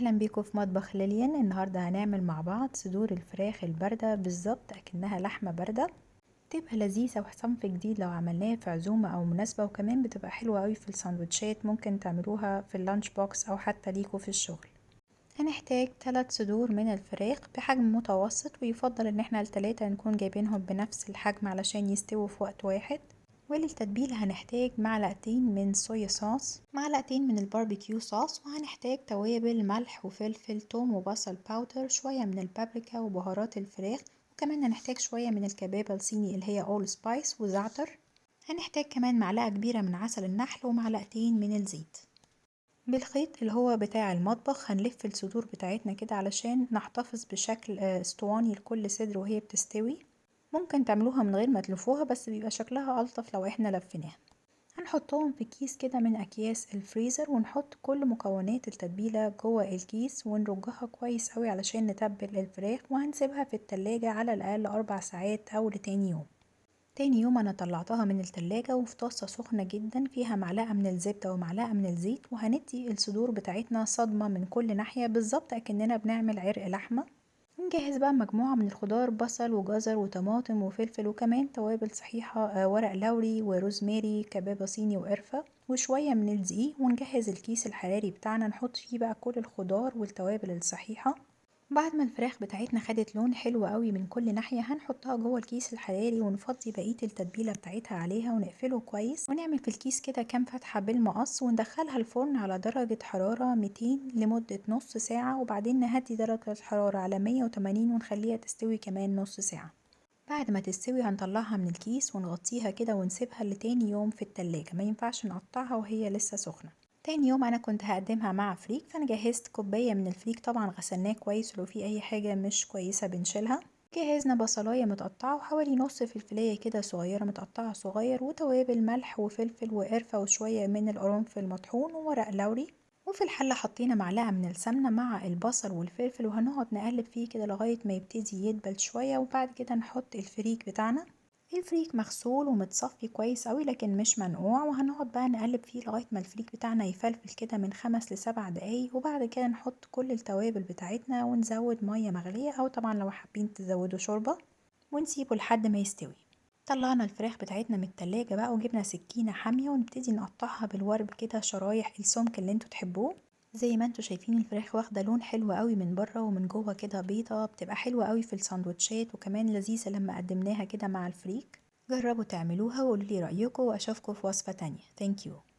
اهلا بيكم في مطبخ ليليان. النهارده هنعمل مع بعض صدور الفراخ البارده بالظبط اكنها لحمه بارده، تبقى لذيذة وصنف جديد لو عملناها في عزومة او مناسبة، وكمان بتبقى حلوة قوي في الساندوتشات، ممكن تعملوها في ال lunch box او حتى ليكوا في الشغل. هنحتاج 3 صدور من الفراخ بحجم متوسط، ويفضل ان احنا التلاتة نكون جايبينهم بنفس الحجم علشان يستووا في وقت واحد. وللتتبيلة هنحتاج معلقتين من soya sauce، معلقتين من ال barbecue sauce، وهنحتاج توابل ملح وفلفل توم وبصل powder، شوية من البابريكا وبهارات الفراخ، وكمان هنحتاج شوية من الكبابة الصيني اللي هي all spice وزعتر. هنحتاج كمان معلقة كبيرة من عسل النحل ومعلقتين من الزيت. بالخيط اللي هو بتاع المطبخ هنلف الصدور بتاعتنا كده علشان نحتفظ بشكل اسطواني لكل صدر وهي بتستوي. ممكن تعملوها من غير ما تلفوها، بس بيبقى شكلها ألطف لو احنا لفيناها. هنحطهم في كيس كده من أكياس الفريزر، ونحط كل مكونات التتبيلة جوه الكيس ونرجها كويس قوي علشان نتبل الفراخ، وهنسيبها في التلاجة على الأقل 4 ساعات أو لتاني يوم. تاني يوم أنا طلعتها من التلاجة وفي طاسة سخنة جدا فيها معلقة من الزبدة ومعلقة من الزيت، وهندي الصدور بتاعتنا صدمة من كل ناحية بالظبط أكننا بنعمل عرق لحمة. نجهز بقى مجموعة من الخضار، بصل وجزر وطماطم وفلفل، وكمان توابل صحيحة، ورق لوري وروزماري، كبابة صيني وقرفة، وشوية من الدقيق. ونجهز الكيس الحراري بتاعنا نحط فيه بقى كل الخضار والتوابل الصحيحة. بعد ما الفراخ بتاعتنا خدت لون حلو قوي من كل ناحية هنحطها جوه الكيس الحراري ونفضي بقية التتبيلة بتاعتها عليها ونقفله كويس، ونعمل في الكيس كده كام فتحة بالمقص، وندخلها الفرن على درجة حرارة 200 لمدة نص ساعة، وبعدين نهدي درجة الحرارة على 180 ونخليها تستوي كمان نص ساعة. بعد ما تستوي هنطلعها من الكيس ونغطيها كده ونسيبها لتاني يوم في التلاجة، ما ينفعش نقطعها وهي لسه سخنة. تاني يوم انا كنت هقدمها مع فريك، فانا جهزت كوباية من الفريك، طبعا غسلناه كويس ولو في اي حاجة مش كويسة بنشيلها. جهزنا بصلاية متقطعة وحوالي نص فلفلاية كده صغيرة متقطعة صغير، وتوابل ملح وفلفل وقرفة وشوية من القرنفل المطحون وورق لوري. وفي الحلة حطينا معلقة من السمنة مع البصل والفلفل، وهنقعد نقلب فيه كده لغاية ما يبتدي يدبل شوية، وبعد كده نحط الفريك بتاعنا. الفريك مغسول ومتصفي كويس قوي لكن مش منقوع، وهنقعد بقى نقلب فيه لغاية ما الفريك بتاعنا يفلفل كده من 5 ل7 دقايق، وبعد كده نحط كل التوابل بتاعتنا ونزود مية مغلية، او طبعا لو حابين تزودوا شوربة، ونسيبه لحد ما يستوي. طلعنا الفراخ بتاعتنا من التلاجة بقى وجبنا سكينة حامية ونبتدي نقطعها بالورب كده شرايح السمك اللي انتوا تحبوه. زي ما انتوا شايفين الفراخ واخدة لون حلو قوي من بره ومن جوه كده بيضة، بتبقى حلوة قوي في الساندوتشات، وكمان لذيذة لما قدمناها كده مع الفريك. جربوا تعملوها وقولوا لي رأيكم، واشوفكم في وصفة تانية. Thank you.